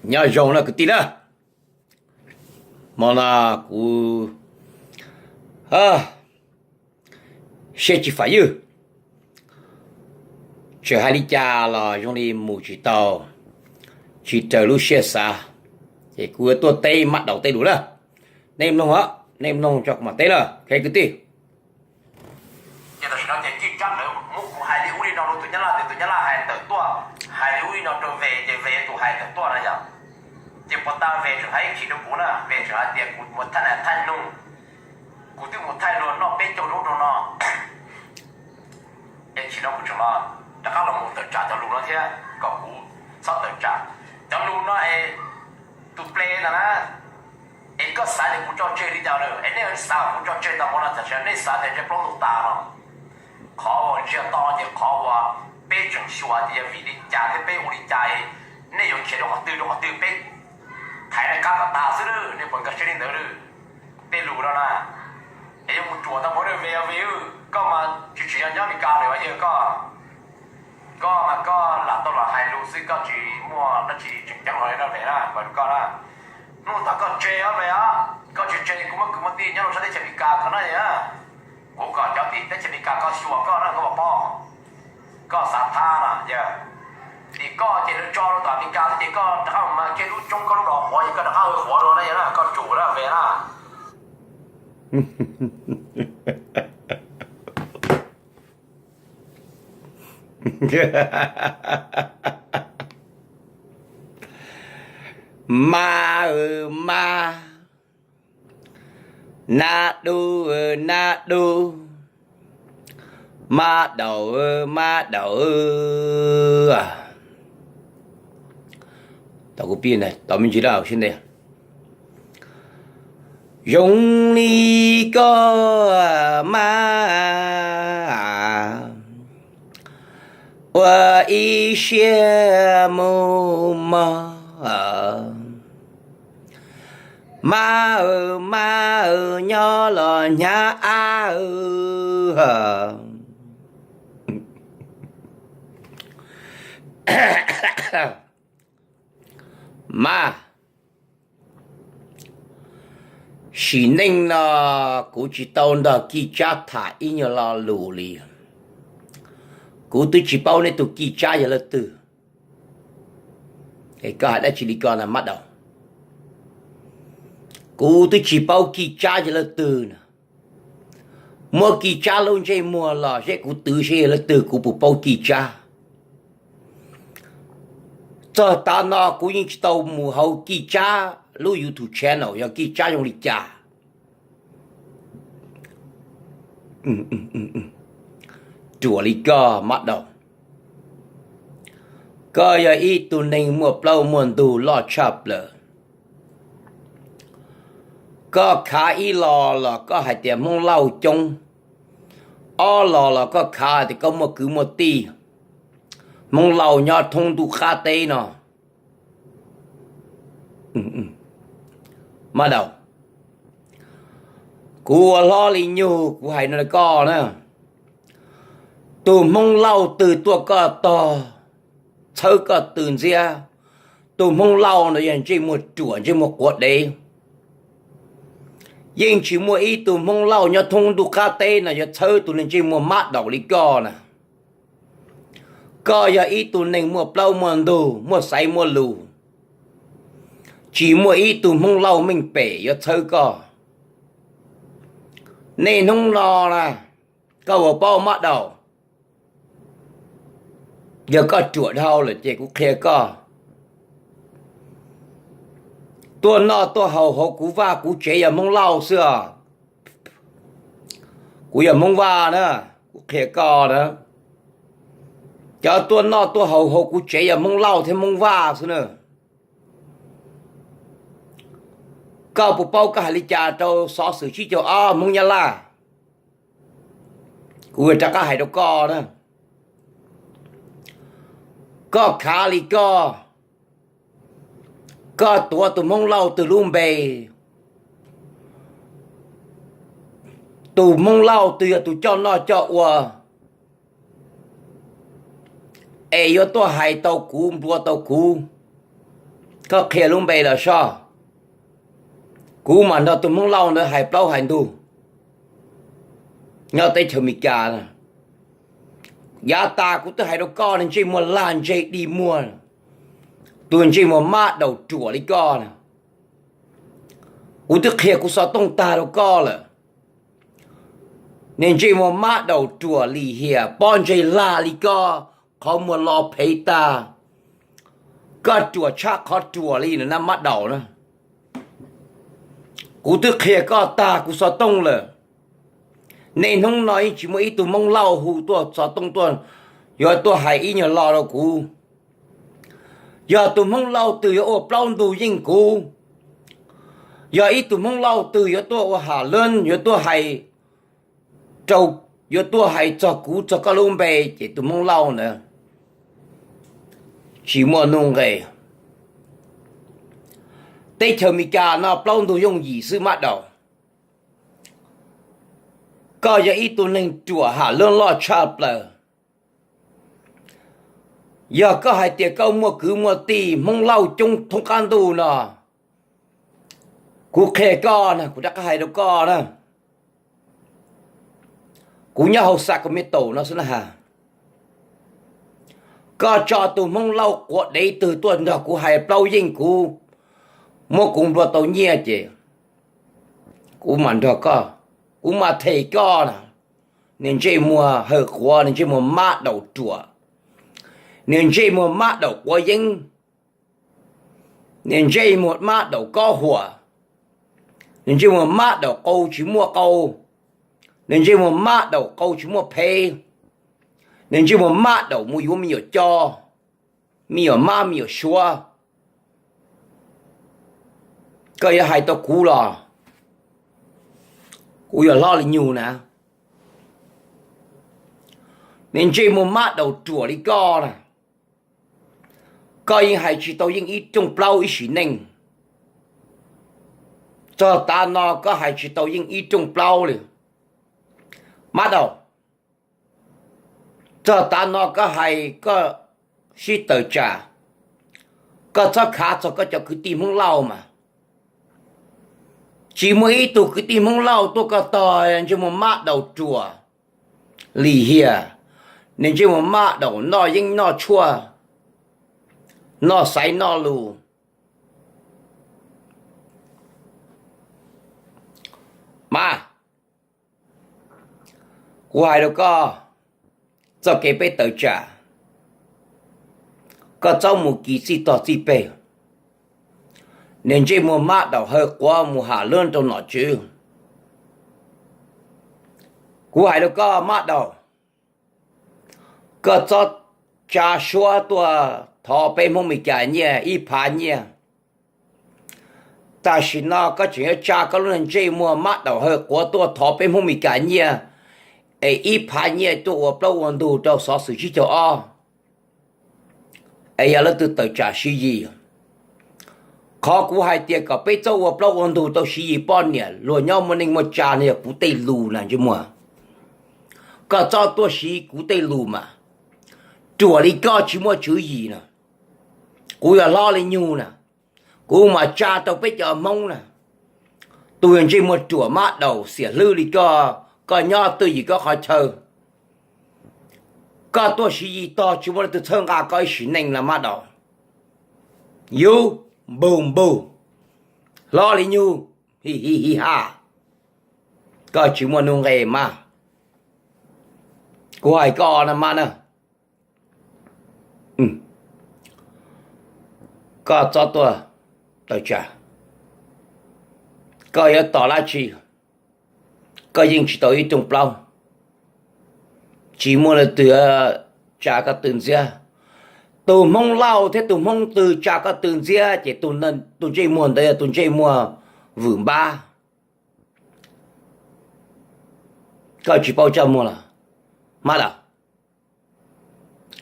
Nyob zoo na kwv tij na, hmo no kuv siab tsis fam ywg, txawm hais li cas los zoo li mus tsis tau, tsis raws lub siab xav, ces kuv yuav tuaj teb Mab Daus tej lus na. Nej mloog, nej mloog tso kuv mam teb na, kwv tij. Ces tam sim no ces Cwj Tsab lawv muab kuv hais li ub li no rau tus Nyab Laj, ces tus Nyab Laj hais tawm tuaj, hais li ub li no rau Ve, ces Ve tus hais tawm tuaj na yom. Ces puas tas Ve tseem hais ib chim rau kuv na, Ve tseem hais tias kuv mus thaij nas thaij noog, kuv twb mus thaij luag noj peb caug lub rau no. Es tam sim no kuv tseem los rov qab los mus tawm tsam cov lus no thiab kom kuv txhob tawm tsam cov lus no es tus ple ntawd na. Es koj xav tias kuv tso tseg li cas lawm, es nej xav kuv tso tseg tau mus no, tam sim no nej xav tias ntsej plaub ntug tas no. Qhov uas ntsiag to ces qhov uas peb tseem xyuas tias yog vim li cas thiab peb ua li cas, nej yuav khiav rau qhov twg rau qhov twg, peb thaiv nej qab kom tas xwb lawm, nej puas nkag siab li ntawd lawm? Tej lus no na, es yuav mus ruam tau mus Ve, Ve, koj mas tsis tsim nyog nyob Meskas lawm yog koj. Koj mas koj lam tau los hais lus xwb, koj tsis muaj dab tsi tseem ceeb los li no Ve na, kuv hais rau koj na. Hnub thaum koj tseg os Ve os, koj tsis tseg kuv muab kwv muab tij nyob rau sab teb chaws Meskas ko na yog, kuv kom cov tim teb chaws Meskas ko xyuas koj na koj puas paub. Koj xav thab no yog, tim koj ces lawv tso rau tom Meskas xwb ces koj rov qab mus mas kiag lub tsoob koj lub dos quav ces koj rov qab hu quav dua na yog na, koj tsum na Ve na. Mab, Mab, Nab Dub, Nab Dub, Mab Daus, Mab Daus. Tau kuv pib ntag, tau me ntsis dab sib ntev. Zoo li koj mas ua ib siab mus mog, Mab, Mab nyob los hnyav av. Mas, sim neej no kuv tsis tau nrog Kij Tsab tham ib nyuag lo lus li. Kuv twb tsis paub nej tus Kij Tsab yog leej twg. Koj hais dab tsi li ko na Mab Daus? Kuv twb tsis paub Kij Tsab yog leej twg na. Muab Kij Tsab lub ntsej muag los seb kuv twv seb yog leej twg kuv puas paub Kij Tsab. Txog tav no kuv yeej tsis tau mus hauv Kij Tsab lub YouTube channel yog Kij Tsab zoo li cas. Ruam li koj Mab Daus, koj yog ib tug neeg muaj plaub muaj ntug loj tshaj plaws. Koj khav ib lo los koj hais tias Hmoob Lauj coob, ob lo los koj khav tias koj muaj kwv muaj tij Hmoob Lauj nyob thoob ntuj qab teb no. Mab Daus, kuv ua hlob li nyug kuv hais no rau koj na, tus Hmoob Lauj twg tuaj koj tog, txhawb koj tw ntxiab, tus Hmoob Lauj ntawd yog ntsej muag ruam ntsej muag quav dev. Yeej tsis muaj ib tug Hmoob Lauj nyob thoob ntuj qab teb no yuav txhawb tus neeg ntsej muag Mab Daus li koj na. Koj yog ib tug neeg muaj plaub muaj ntug muaj xaiv muaj lus, tsis muaj ib tug Hmoob Lauj meej pem yuav txhawb koj. Niaj hnub no na, koj puas paub Mab Daus? Yog koj ruam dhau lawm ces kuv qhia koj, tuaj noj tuaj haus hauv kuv vaj kuv tsev yog Hmoob Lauj xwb os. Kuv yog Hmoob Vaj na, kuv qhia koj na, cov tuaj noj tuaj haus hauv kuv tsev yog Hmoob Lauj thiab Hmoob Vaj xwb na. Koj puas paub koj hais li cas rau xov xwm tsib caug ob Hmoob Nyab Laj? Kuv rov qab hais rau koj na, koj khav li koj, koj tuav tus Hmoob Lauj twg lub npe? Tus Hmoob Lauj twg yog tus coj noj coj ua es yuav tuaj hais tau kuv nplua tau kuv, Koj qhia lub npe los soj, kuv mam nrog tus Hmoob Lauj ntawd hais plaub hais ntug nyob teb chaws Amelikas na. Yav tas kuv twb hais rau koj, niag ntsej muag lag ntseg dig muag, tus ntsej muag mab daum ruam li koj na. Kuv twb qhia kuv xov tooj tag rau koj lawm. Niag ntsej muag mab daum ruam lim hiam pob ntseg lag li koj, qhov muag los phev tag, koj ruam tshaj qhov ruam li na mab daum na. Kuv twb qhia koj tag kuv xov tooj lawm. Niaj hnub no yeej tsis muaj ib tug Hmoob Lauj hu tuaj xov tooj tuaj, yuav tuaj hais ib nyuag lo rau kuv. Yog tus Hmoob Lauj twg yuav ua plaub ntug yeej kuv, yog ib tug Hmoob Lauj twg yuav tuaj ua ham lab, yuav tuaj hais rau, yuav tuaj hais txog kuv txog koj lub npe, ces tus Hmoob Lauj ntawd tsis muaj nuj nqes. Teb chaws Amelikas no plaub ntug yooj yim xwb mab daum. Koj yog ib tug neeg ruam ham lab loj tshaj plaws. Yog koj hais tias koj muaj kwv muaj tij Hmoob Lauj coob thoob qab ntuj no, kuv qhia koj na, kuv rov qab hais rau koj na, kuv nyob hauv Sacramento no xwb na has. Koj tso tus Hmoob Lauj quav dev twg tuaj nrog kuv hais plaub yeej kuv, muab kuv nplua tau nyiaj ces kuv mam nrog koj, kuv mam them koj na. Niag ntsej muag hawv quav, niag ntsej muag mab daum ruam, niag ntsej muag mab daum quav yeeb, niag ntsej muag mab daum kob huam, niag ntsej muag mab daum qau tsis muaj qau, niag ntsej muag mab daum qau tsis muaj phev, niag ntsej muag mab daum mus yuav me nyuam co, me nyuam mab me nyuam suav. Koj yuav hais tau kuv los kuv yuav hlob li nyuj na. Niag ntsej muag mab daum ruam li koj na, koj yeej hais tsis tau yeej ib rooj plaub ib sim neej. Txog tav no koj hais tsis tau yeej ib rooj plaub li mab daum. Txog tav no koj hais koj sib tawm tsam, koj txhob khav txog koj cov kwv tij Hmoob Lauj mas. Tsis muaj ib tug kwv tij Hmoob Lauj tuaj koj tog, ntsej muag mab daum ruam lim hiam, niag ntsej muag mab daum noj yeeb noj tshuaj, noj xaiv noj lus. Mas kuv hais rau koj, txoj kev peb tawm tsam, koj txhob mus kis txij tog txij peg. Niag ntsej muag mab daum hawv quav mus ham lab rau nom tswv. Kuv hais rau koj mab daum, koj txhob tsa suab tuaj thov peb Hmoob Meskas nyiaj ib phav nyiaj. Tam sim no koj tseem yuav tsa koj lub niag ntsej muag mab daum hawv quav tuaj thov peb Hmoob Meskas nyiaj, es ib phav nyiaj tuaj ua plaub ua ntug rau xov xwm tsib caug ob, es yog leej twg tawm tsam Siv Yis. Qhov kuv hais tias kom peb txhob ua plaub ua ntug rau Siv Yis poj niam, luag nyob muaj neej muaj tsa no yog kuv tej lus na ntsej muag. Koj txhob tuaj siv kuv tej lus mas. Ruam li koj tsis muaj tswv yim na, kuv yog hlob li nyuj na, kuv mas tsa rau peb cov Hmoob na. Tus yog ntsej muag ruam mab daum xiam hlwb li koj, koj nyob twj ywm koj qhov chaw. Koj tuaj Siv Yis tog tsis muaj leej twg txhawb nqa koj ib sim neej los mab daum. Yus npug npug, hlob li nyuj, hi hi hi ha. Koj tsis muaj nuj nqes mas. Kuv hais koj na mas na, koj txhob tuaj tawm tsam. Koj yuav tos dab tsi, koj yeej tsis tau ib rooj plaub. Tsis muaj leej twg tsa koj tw ntxiab. Tus Hmoob Lauj thiab tus Hmoob twg tsa koj tw ntxiab ces tus ntsej muag ntawd yog tus ntsej muag vwm npab. Koj tsis paub txaj muag los, mab daum?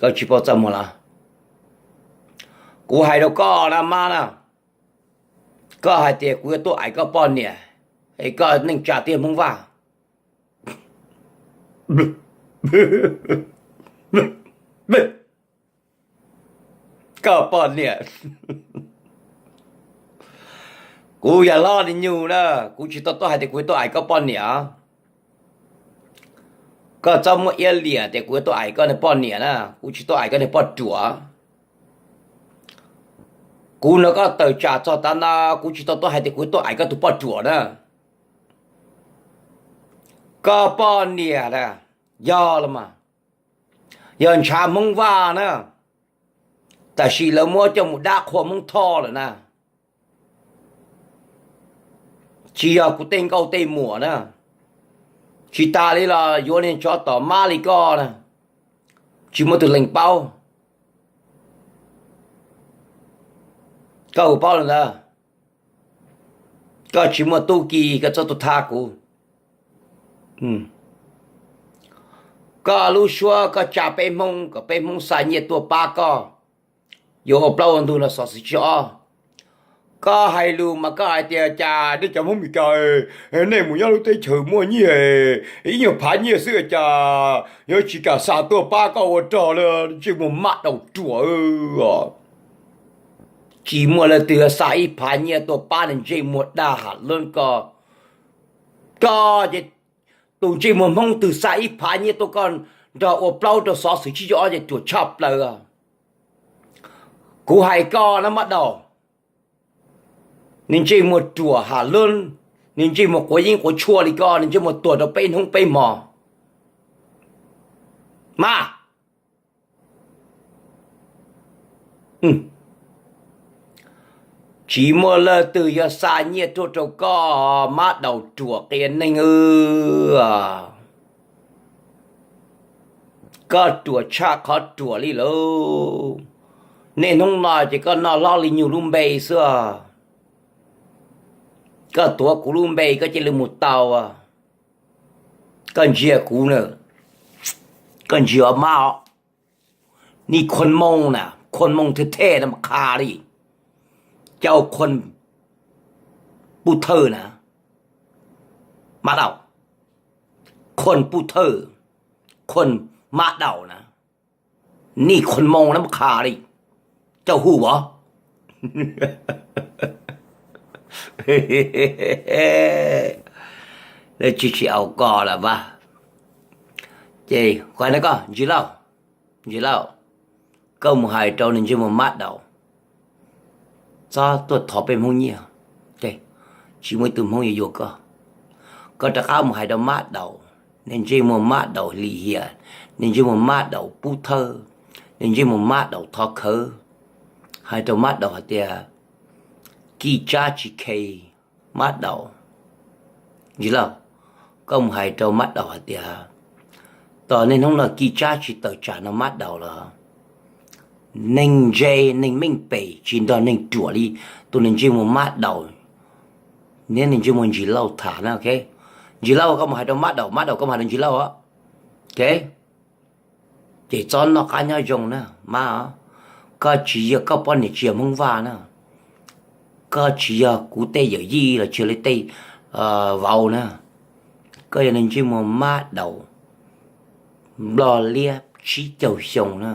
Koj tsis paub txaj muag los? Kuv hais rau koj na mab na, koj hais tias kuv yuav tuaj aim koj poj niam, es koj neej tsa tiaj Hmoob Vaj. Koj poj niam, Kuv yog Hlob Lis Nyug na, kuv tsis tau tuaj hais tias kuv yuav tuaj aim koj poj niam. Koj txhob muab iab liam tias kuv yuav tuaj aim koj niag poj niam na, kuv tsis tuaj aim koj niag poj ruam. Kuv nrog koj tawm tsam txog tav no, kuv tsis tau tuaj hais tias kuv yuav tuaj aim koj tus poj ruam na. Koj poj niam na, yog los mas, yog ntshav Hmoob Vaj na, tab sis lawv muab coj mus dab qhua Hmoob Thoj lawm na. Tsis yog kuv tej nkauj tej muam na, tsis tas li los yuav niag tsov tom mab li koj na, tsis muaj tus leeg paub. Koj puas paub li ntawd? Koj tsis muaj tub ki koj txhob tuaj thab kuv. Koj lub suab koj tsa peb Hmoob kom peb Hmoob xa nyiaj tuaj pab koj, yuav ua plaub ua ntug no xov xwm tsib ob. Koj hais lus mas koj hais tias cas nej cov Hmoob Meskas, nej mus nyob lub teb chaws muaj nyiaj, ib nyuag phav nyiaj xwb cas yuav tsis kam xa tuaj pab koj ua rog li, ntsej muag mab daus ruam. Tsis muaj leej twg xa ib phav nyiaj tuaj pab niag ntsej muag dag ham lub koj. Koj ces tus ntsej muag Hmoob twg xa ib phav nyiaj tuaj koj nrog ua plaub rau xov xwm tsib caug ob ces ruam tshaj plaws. Kuv hais koj na mab daus, niag ntsej muag ruam ham lub, niag ntsej muag quav yeeb quav tshuaj li koj, niag ntsej muag tuag rau peb hnub peb hmo mas. Tsis muaj leej twg yuav xa nyiaj tuaj rau koj, mab daus ruam qias neeg. Koj ruam tshaj qhov ruam li lauj. Niaj hnub no ces koj noj Hlob Lis Nyug lub npe xwb. Koj tuav kuv lub npe koj cia li mus tau. Koj ntsia kuv na, koj ntsia mab os. Nej khuas moo na, khuas moo thej thej no mas qha li, cau khuas pub thawj na, mab daus, khuas pub thawj, khuas mab daus na, nej khuas moo na mas qha li, cau hu os. Lawv tsis tsis aus koj lawm mas. Ces kuv hais no koj Ntsis Lauj, Ntsis Lauj, koj mus hais rau niag ntsej muag mab daus, txhob tuaj thov peb Hmoob nyiaj, tsis muaj ib tug Hmoob yuav yuav koj. Koj rov qab mus hais rau mab daus, niag ntsej muag mab daus lim hiam, niag ntsej muag mab daus pub thawj, niag ntsej muag mab daus thov khawv, hais rau mab daus hais tias, Kij Tsab tsis khe mab daus. Ntsis Lauj, koj mus hais rau mab daus hais tias, tos niaj hnub no Kij Tsab tsis tawm tsam no mab daus los, neeg ntse neeg meej pem tsis nrog neeg ruam li tus niag ntsej muag mab daus. Niag niag ntsej muag Ntsis Lauj tham na, ok. Ntsis Lauj, koj mus hais rau mab daus, mab daus, koj mus hais rau Ntsis Lauj os, ok. Ces txhob noj qab nyob zoo na mab os. Koj tsis yog, koj poj niam tsis yog Hmoob Vaj na, koj tsis yog kuv tej yawm yij los tsis yog li tej vauv na, koj yog niag ntsej muag mab daus, nplog liab tsib caug xyoo na.